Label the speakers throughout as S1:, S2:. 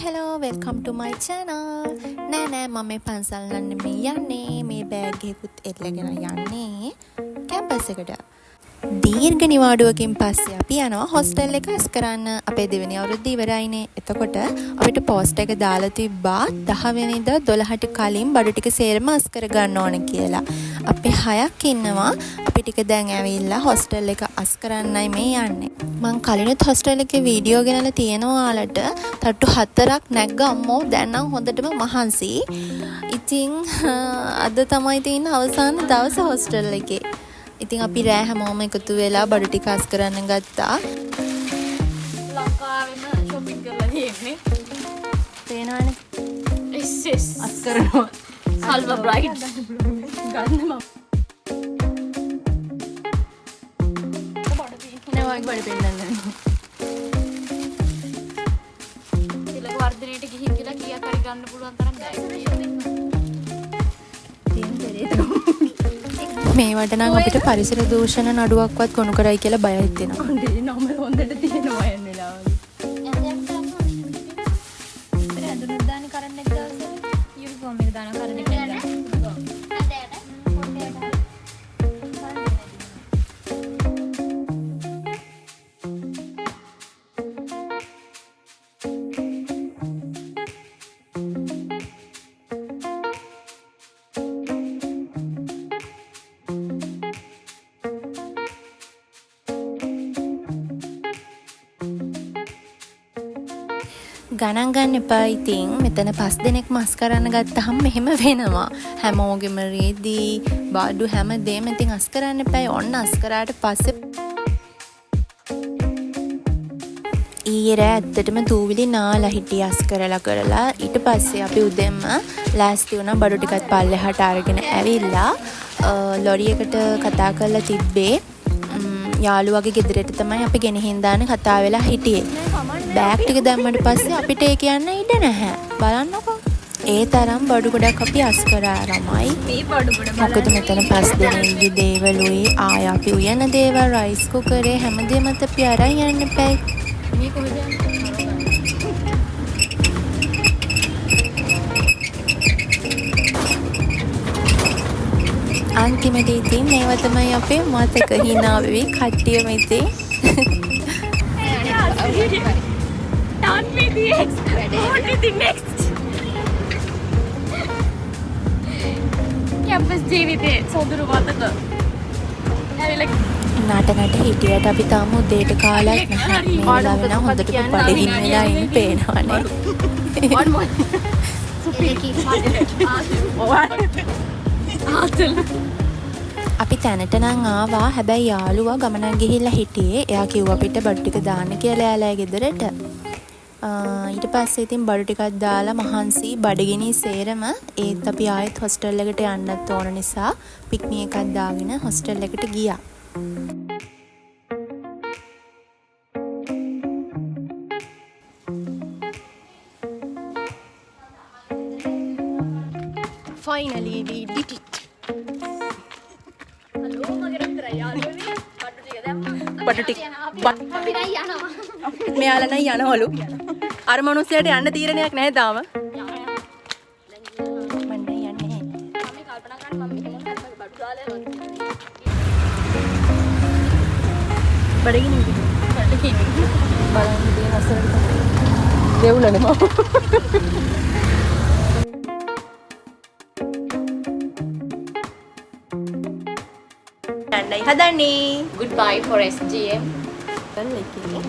S1: Hello, welcome to my channel. නෑ නෑ, මම මේ පන්සල් නම් නෙමෙයි යන්නේ. මේ බෑග් එකකුත් එල්ලගෙන යන්නේ කැම්පස් එකට. දීර්ඝ නිවාඩුවකින් පස්සේ අපි යනවා හොස්ටල් එක අස් කරන්න. අපේ දෙවෙනි අවුරුද්ද ඉවරයිනේ. එතකොට අපිට පෝස්ට් එක දාලා තිබ්බා 10 වෙනිදා 12ට කලින් බඩු ටික සේරම අස් කරගන්න ඕන කියලා. අපි හයක් ඉන්නවා. අපි ටික දැන් ඇවිල්ලා හොස්ටල් එක අස් කරන්නයි මේ යන්නේ. මං කලිනුත් හොස්ටල් එකේ වීඩියෝ ගෙනලා තියෙනවා ඔයාලට. තට්ටු හතරක් නැග්ග අම්මෝ, දැන් නම් හොඳටම මහන්සි. ඉතින් අද තමයි තියෙන අවසාන දවස හොස්ටල් එකේ. ඉතින් අපි රෑ හැමෝම එකතු වෙලා බඩු ටික අස් කරන්න ගත්තා.
S2: ලංකාවෙම ෂොපින් කරලා තියෙන්නේ.
S1: පේනවනේ.
S2: එස් එස්
S3: අස් කරනවා.
S2: සල්වා බ්‍රයිඩ්
S3: ගන්න මම. නෑ, ඔයාගේ බඩ පෙන්නන්න.
S2: තිලක වර්ධනයට ගිහින් කියලා කීයක් හරි ගන්න පුළුවන් තරම් බෑග්
S3: තියෙන පෙරේත.
S1: මේවට නම් අපිට පරිසර දූෂණ නඩුවක්වත් ගොනු කරයි කියලා බය හිතෙනවා.
S3: අඬේ නම හොඳට තියෙනවා යන වෙලාවල.
S4: ඉතින් ඇඳුනුත් දාන්නේ කරන්න එක දවසට. යුනිෆෝම් එක දානවා කරන්න එක දවසට.
S1: ගණන් ගන්න එපා ඉතින්. මෙතන පස් දෙනෙක් මස් කරන්න ගත්තහම මෙහෙම වෙනවා. හැමෝගෙම රෙදි, බඩු හැම දෙම ඉතින් අස් කරන්න එපා. ඔන්න අස් කරාට පස්සේ ඊයේ රෑ ඇත්තටම දූවිලි නාලා හිටියේ අස් කරලා කරලා. ඊට පස්සේ අපි උදෙන්ම ලෑස්ති වුණා බඩු ටිකත් පල්ලෙහාට අරගෙන ඇවිල්ලා ලොරි එකට කතා කරලා තිබ්බේ. යාළුවගේ ගෙදරට තමයි අපි ගෙනහින් දාන්න කතා වෙලා හිටියේ. බෑග් ටික දැම්මට පස්සේ අපිට ඒක යන්න ඉඩ නැහැ. බලන්නකෝ. ඒ තරම් බඩු ගොඩක් අපි අස් කරා ළමයි.
S3: මේ බඩු ගොඩ.
S1: මොකද මෙතන පස් දෙනෙක්ගේ දේවලුයි, ආය අපි උයන දේවල්, රයිස් කුකරේ හැමදේමත් අපි අරන් යන්න එපැයි.
S2: මේ කොහෙද යන්නේ?
S1: අන්තිමට ඉතින් මේවා තමයි අපේ මතක. හිනා වෙවි කට්ටියම ඉතින්.
S2: Done with the ex. On to the next. Campus ජීවිතේ සොඳුරු මතක. ඇවිල්ලා
S1: නට නට හිටියට අපි තාම උදේට කාලත් නැහැ. මේ වෙලාවේ නම් හොඳටම බඩගිනි වෙලා ඉන්න පේනවනේ.
S2: One more. ආතල්.
S1: අපි තැනට නම් ආවා. හැබැයි යාළුවා ගමනක් ගිහිල්ලා හිටියේ. එයා කිව්වා අපිට බඩු ටික දාන්න කියලා එයාලා ගෙදරට. ඊට පස්සේ ඉතින් බඩු ටිකක් දාලා මහන්සි බඩගිනි සේරම. ඒත් අපි ආයෙත් හොස්ටල් එකට යන්නත් ඕන නිසා පික්නි එකක් දාගෙන හොස්ටල් එකට ගියා.
S3: Finally we did it.
S2: Hello, මගේ රත්තරන් යාළුවනේ, බඩු ටික දැම්මා.
S3: බඩු ටික
S2: අපි නම් යනවා.
S3: මෙයාලා නම් යනවලු. අර මනුස්සයාට යන්න තීරණයක් නැහැ තාම.
S1: මං නම් යන්නේ නැහැ.
S2: මම මේ කල්පනා කරන්නේ මම මෙහෙම හරි මගේ බඩු දාලා යනවා.
S3: බඩගිනි.
S2: බඩගිනි.
S3: බලන්න තියෙන අසරට තමයි. දෙවුලනේ මම. යන්නයි හදන්නේ.
S2: Goodbye for SGM.
S1: එකේ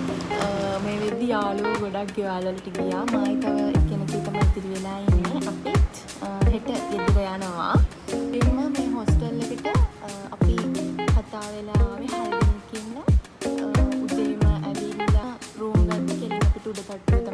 S1: මේ වෙද්දි යාළුවෝ ගොඩක් ගෙවල් වලට ගියා. මායි තව එක්කෙනෙකුයි තමයි ඉතිරි වෙලා ඉන්නේ. අපිත් හෙට ගෙදර යනවා. එන්න මේ හොස්ටල් එකට අපි කතා වෙලා ආවේ හය දෙනෙක් ඉන්න. උදේම ඇවිල්ලා රූම් ගත්ත කෙලින් අපිට උඩ තට්ටුව